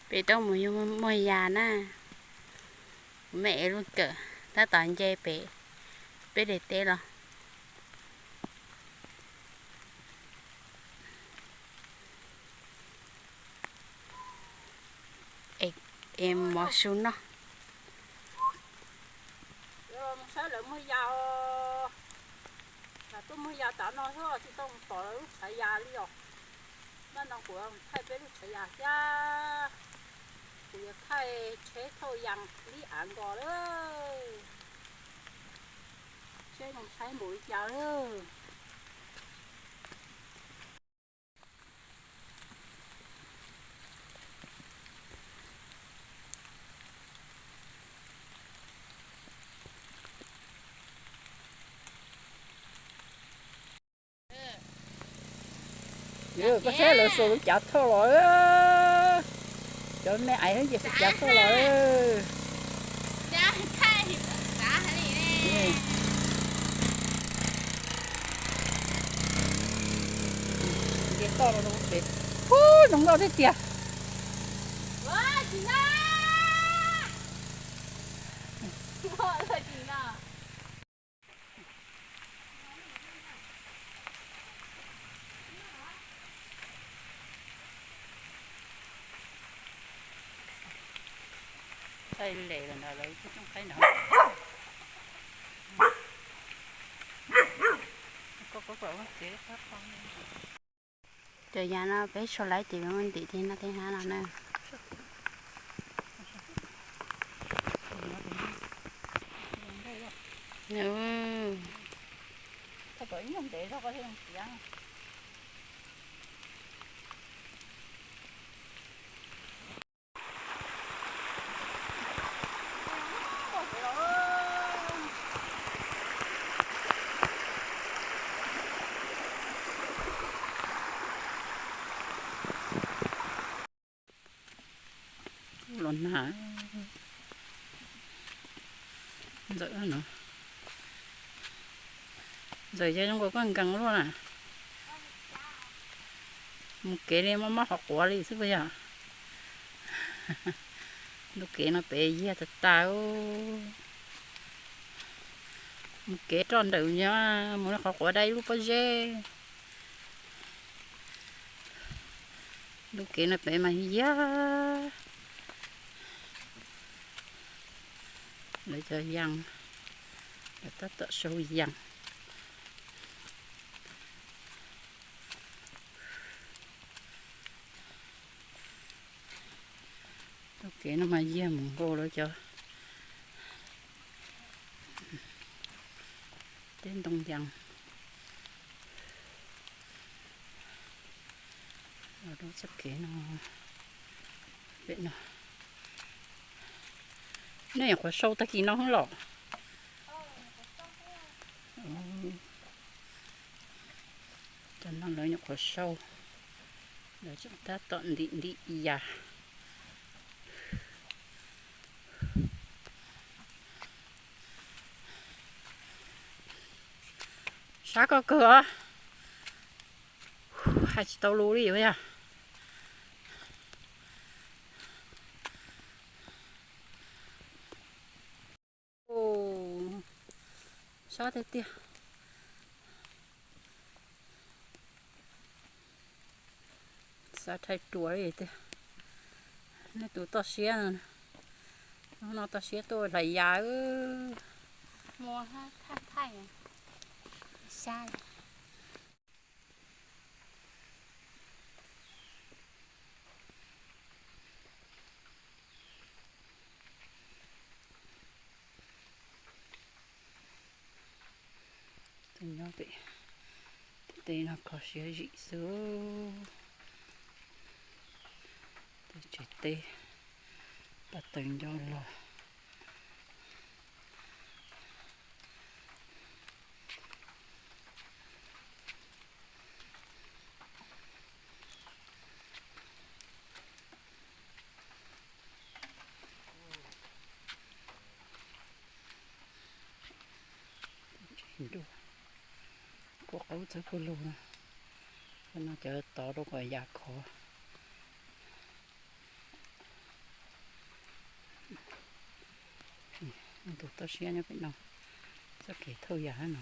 Pem roob mus yug muag yas na. Kuv me ev lub kawm tab tom nce pem peb daim teb los. Es mov su noj. Saib lawv muag yas os. Tuaj muag yas tav no xwb tsis tau mus pom lawv lub tshav yas li os. Naj no kuv thaij peb lub tshav yas thiab. Kuv yuav thaij tsheb thauj yas lib av nkos lawm. Seb zoo saib npaum li cas lawm. Koj saib lawv xuas lub cav thauj los. Cov me aiv ces xuas cav thauj los. Nce toj no pem, ub, zoo nkauj tiag tiag. Thaij lem los ntawd lawv tsis tsoom qaib ntawd. Cov yas no peb sau lawv ces ntim tej no tej hab no na. Los nag ntxawm no, ntxawm yog zoo nkaus koj nkees luaj na. Mus kev li mob mob qhov quav li xwb puas yog? Ntu kev no pem yag tag tag. Mus kev roj ntawm nyob mus li qhov quav dai ib lub pob zeb. Ntu kev no pem mas yag. Lawv cov yas, lawv tab tom sau yas. Txoj kev no mas yag mus nkaus lawv cov teb ntoo yas. Los rau txoj kev no, pem no. Nej nyuam qhuav sau tag kis no los? Cov no lawv nyuam qhuav sau, lawv tseem tab tom ntim ntim yas. Sab koj kawg os. Hais tsis tau lus li yog. Sab tiag tiag. Xav rhais ruam li tiag. Nej tus toj siab no, hnub no toj siab tuaj hlais yas. Muaj thaij thaij sab. Tus nyob pem tej no kho siab zim xwb. Tej tsev teb pas taws ncau los. Kua qaub txawb pug lug no, no cov tod rau kom yas khov. Tus toj siab nyob pem no, txoj kev thauj yas no.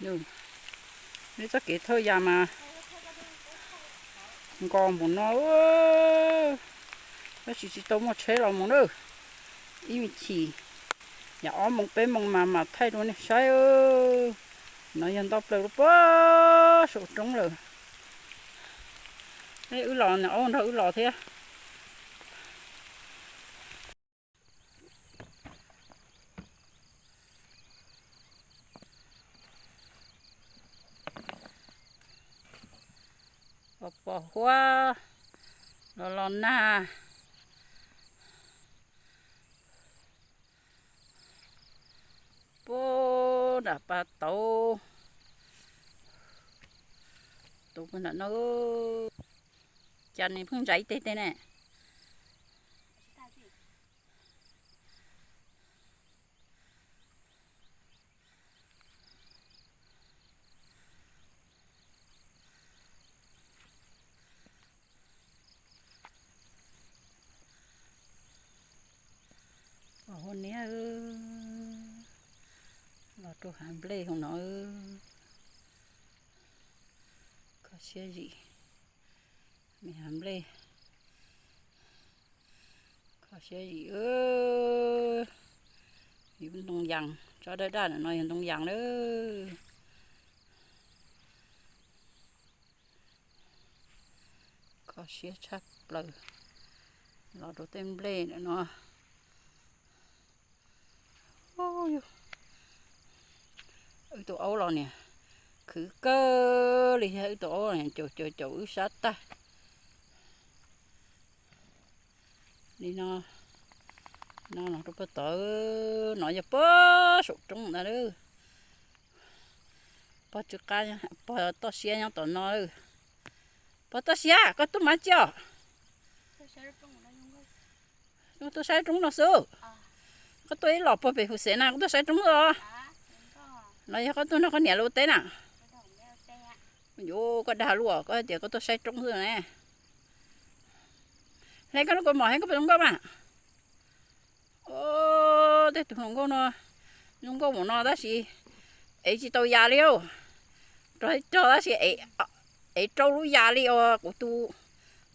Nws txoj kev thauj yas mas nkos npaum no, tab sis tsis tau muaj tsheb los mus na. Ib me chim yav ob moos peb moos mas mam thaij rau nej saib. No yog nto plaws rau puag saum roob lawm. Wb los, aub nrog wb los thiab. Pos pos huab los los nag. Puag nram pas tauv, tauv puag nram no. Cas nws pheej ntsa ib teg teg ne. Pos huab niab, los rau hav nplej hauv no. Kho siab zim, me hav nplej. Kho siab zim, yus ntoo yas, tsob dawb daj ntawm no yog ntoo yas lawm. Kho siab tshaj plaws, los rau tej nplej ntawm no. Wb tus aub los niam, khwv kawg li, yog wb tus aub niam caum caum caum wb sab tag li no. No los rau puag tod, no yog puag saum roob ntag. Pog tsw qab, pog toj siab nyob tom no. Pog toj siab, koj tuaj mas tsi os? Koj tuaj saib roob no xwb. Koj tuaj ib los puag pem Hus Xev na, koj tuaj saib roob xwb os. Los yog koj tuaj nrog koj niam lawv ua teb na? Yuav koj dag luaj, koj hais tias koj tuaj saib roob xwb ne. Hle koj lub kaus mom, hle koj pem zoo nkauj mas. Tej tus hluas nkauj no zoo nkauj mus no tab sis ev tsis tau yas li. Rog rog tab sis ev rau lub yas li os. Kuv tus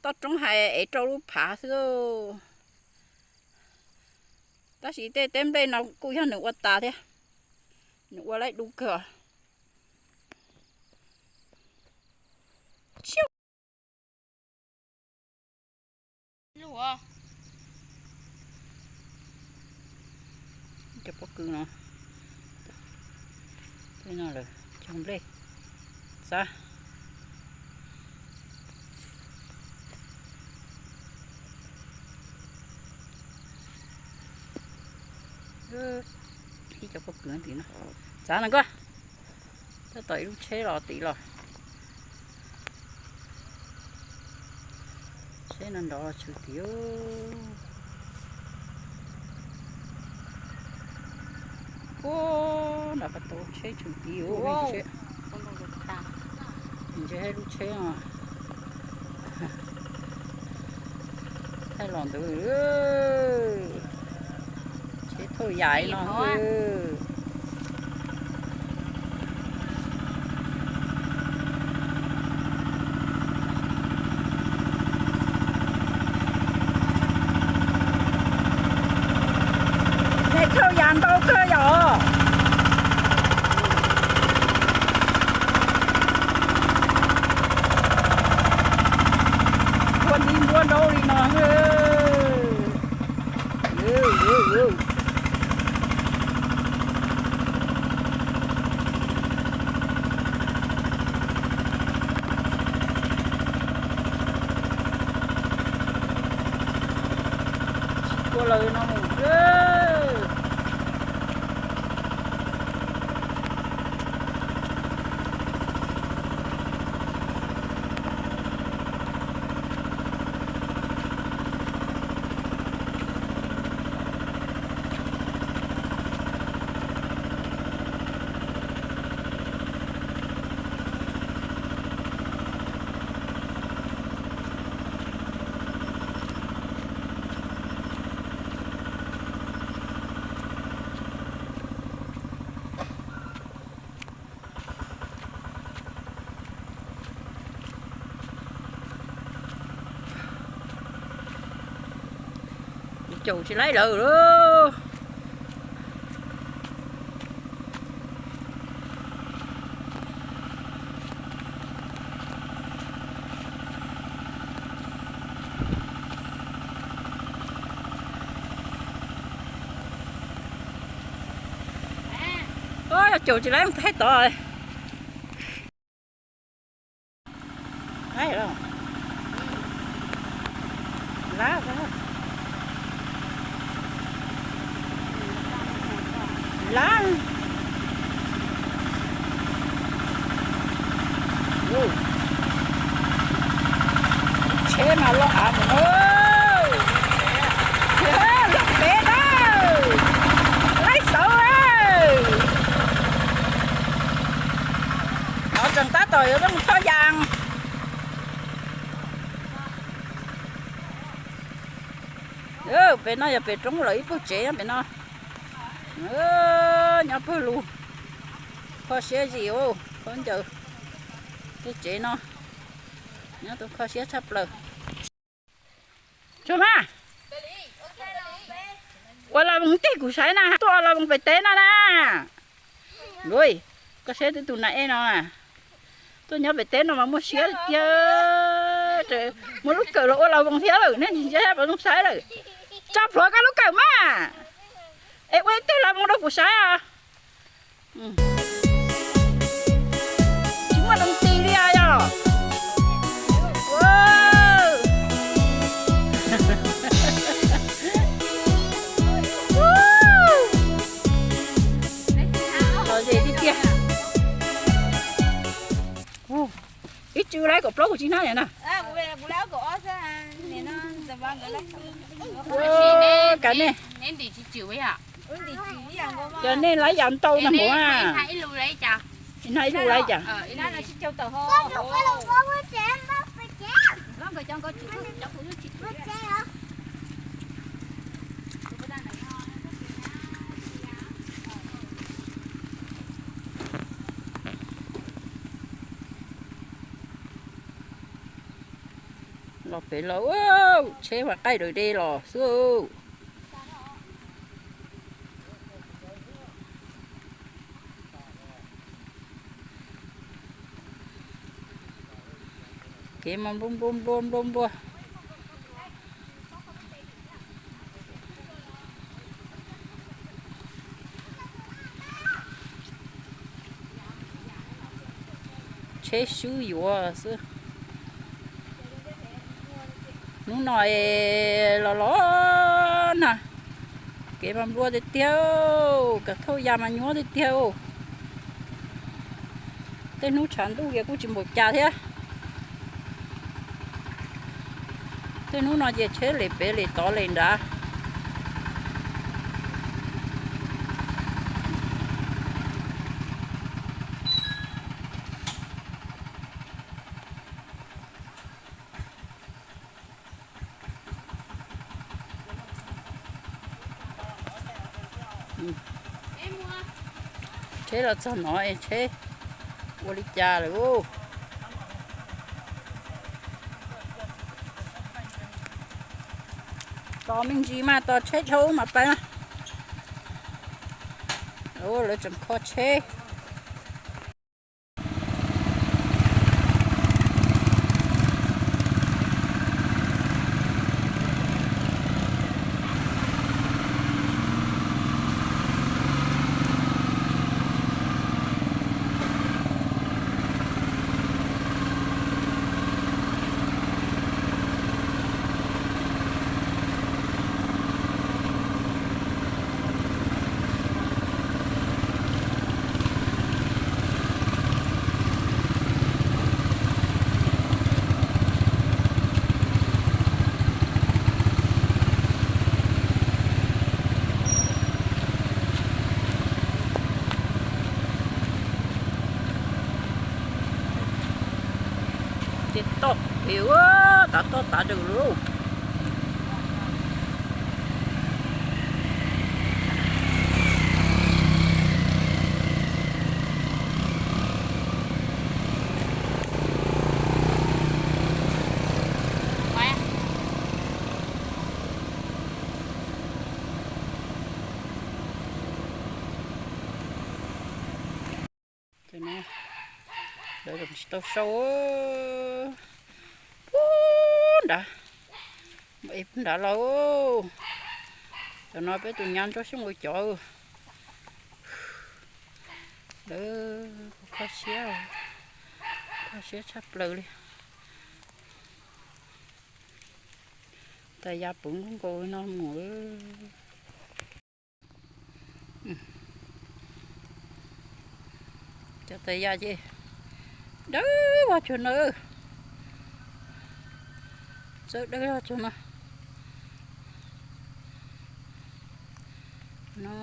toj roob hais ev rau lub phav xwb. Tab sis tej teb nplej no kuj yog nws ua tas thiab, nws ua laib dub kawg. Cov pob kws no, tej no lawm cog nplej, txav. Ib cov pob kws tim no, txav no koj. Tab tom ib lub tsheb los tim los. Tsheb no nrov tshwm tim. Puag nram pas tauv tsheb tshwm tim. Ntsia lub tsheb os. Thaij los ntawd, tsheb thauj yas li no. Tsheb thauj yas ntau kawg yom. Ua nti npua nrau li no. Tsis tua lawm no mus. Caum tsis laib lawm lauj. Yog caum tsis laib mus thaij tod. Lab, lab. Tsheb mas loj av mus na. Loj pem na. Laib xauv. No tseem tab tom yuav mus tho yas. Pem no yog pem roob lawm ib pawg tsev pem no. Nyob pawg lug, kho siab zim ua khaub ncaws. Tej tsev no nyob tus kho siab tshaj plaws. Tsuag mas, ua la voos tig kuv saib na, tuaj ua la voos pem teb no na. Luj, koj saib twb tus nas ej no, tuaj nyob pem teb no mas muaj siab tiag. Muaj lub kawm los ua la voos thiab lawm, nej tsis ntsia pom zoo saib lawm. Tso plhuav koj lub kawm mas, es ua ib teg la voos rau kuv saib os. Tsis muaj loo tis li os yog. Lom zem tiag tiag. Ib tsw laib kaum plaub kuv tsis hnab li na. Kav nej, cov nej laib yav ntau no mus. Hnab ib lub laib cas? Los pem los, tsheb mas qaij daws de los xwb. Kev mas nplua nplua nplua nplua nplua. Tsheb swb yuav xwb. Hnub no los los nag, kev mas nplua tiag tiag, kav thauj ya mas nyuaj tiag tiag. Tej hnub tshav ntuj kiag kuj tsis npaum cas thiab. Tej hnub no ces tsheb lem pem lem tod lem nrad. Tsheb los txog no es tsheb ua li cas lawm. Tos me ntsis mas tos tsheb dhau mas pais. Lawv tseem kho tsheb. Ces toj pem, tav toj tav dawm lauj. Lawv tsis tau sau. Puag nrad, puag nrad los. Cov no peb tus nyab Ntsuab Xyooj ua cov. Lawv kho siab, kho siab tshaj plaws li. Tais ya puv nkaus nkaus no mus. Cov tais ya ces dawb vog cuag no. Txawj dawb vog cuag no. No,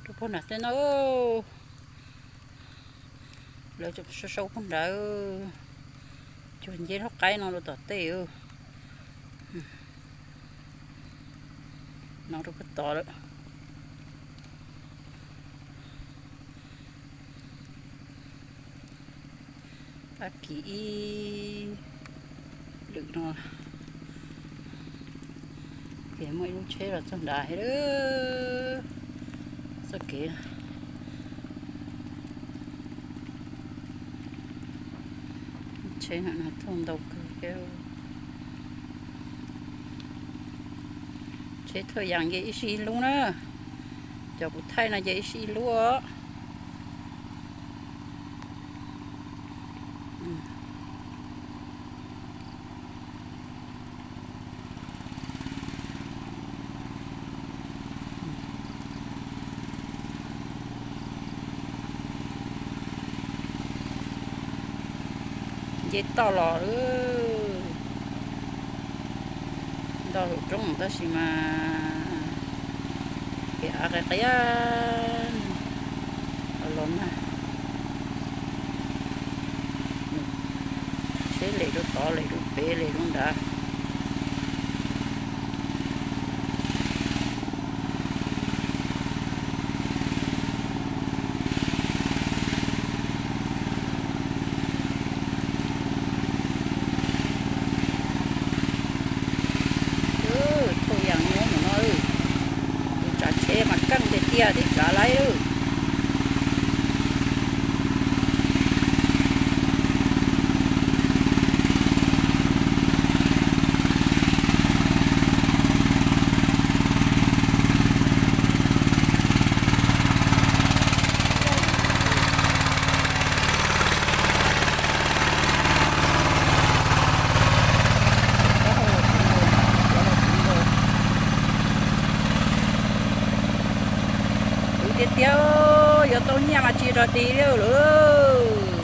rau puag nram tej no. Lawv tseem sau sau puag nrad. Cuag nceb lub qaib no rau tom tej. No rau puag tod lawm. Ab, kis ib lwm no. Ces muaj ib lub tsheb los txog nrad thiab. Txoj kev tsheb no thauj ntau kawg thiab. Tsheb thauj yas nce ib sij ib lub na. Cov kuv thaij no ces ib sij ib lub os. Nce toj los lawm. Nto hauv roob tab sis mas kev av qia qia los na. Tsheb lem rau tod, lem rau pem, lem rau nrad. Thauj yas nyob mus no, tus tsav tsheb mas keej tiag tiag, tib tsav laib. Kwv tiag tiag, yuav tau nyiaj mas tsis rog tis li lawm.